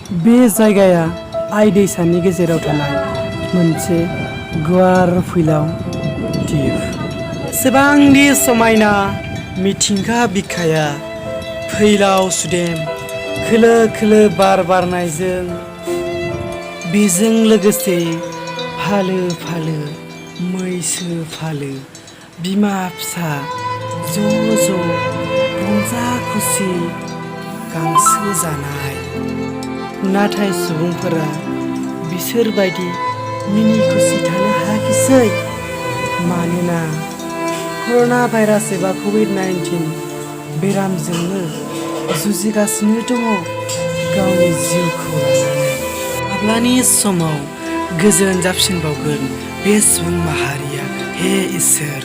बे जायगाया आइ दैसानि गेजेराव थानाय मोनसे गुवार फैलाव दिप। सेबांदि समायना मिथिंगा बिखाया फैलाव सुदेम खोलो खोलो बार बारनायजों बेजों लोगोसे फालो फालो मैसो फालो बिमा फिसा ज' ज' रंजा खुसि गांसो जानाय। नाथाय सुबुंफोरा बिसोरबायदि मिनि खुसि थानो हायाखिसै, मानोना कर'ना भाइरास एबा कभिड-19 बेरामजोंनो जुजिगासिनो दङ गावनि जिउखौ लानानै। माब्लानि समाव गोजोन जाफिनबावगोन बे सुबुं माहारिया, हे इसोर।